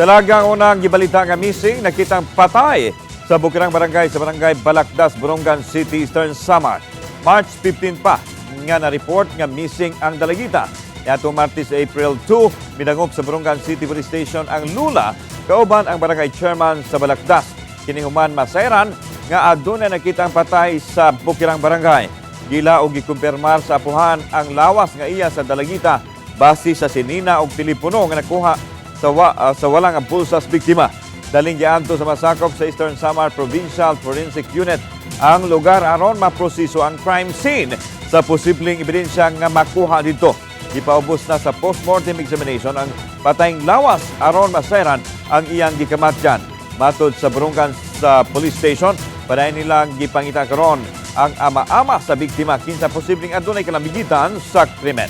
Dalagang unang gibalita nga missing, nakitang patay sa Bukirang Barangay sa Barangay Balakdas, Borongan City, Eastern Samar. March 15 pa nga na-report nga missing ang dalagita. Niadtong Martes, April 2, midangop sa Borongan City Police Station ang lula kauban ang barangay chairman sa Balakdas. Kini human masayran nga adunay nakita ang patay sa Bukirang Barangay. Gila og gikumpirmar sa apuhan ang lawas nga iya sa dalagita base sa sinina og telepono nga nakuha sa wala nga bulsas biktima. Daling giadto sa masakop sa Eastern Samar Provincial Forensic Unit ang lugar aron maproseso ang crime scene sa posibleng ebidensya nga makuha dito. Gipaubos na sa postmortem examination ang patayng lawas aron masayran ang iyang gikamatyan. Matod sa Borongan sa police station, padayon nilang gipangita karon ang ama-ama sa biktima kinsa posibleng adunay kalambigitan sa krimen.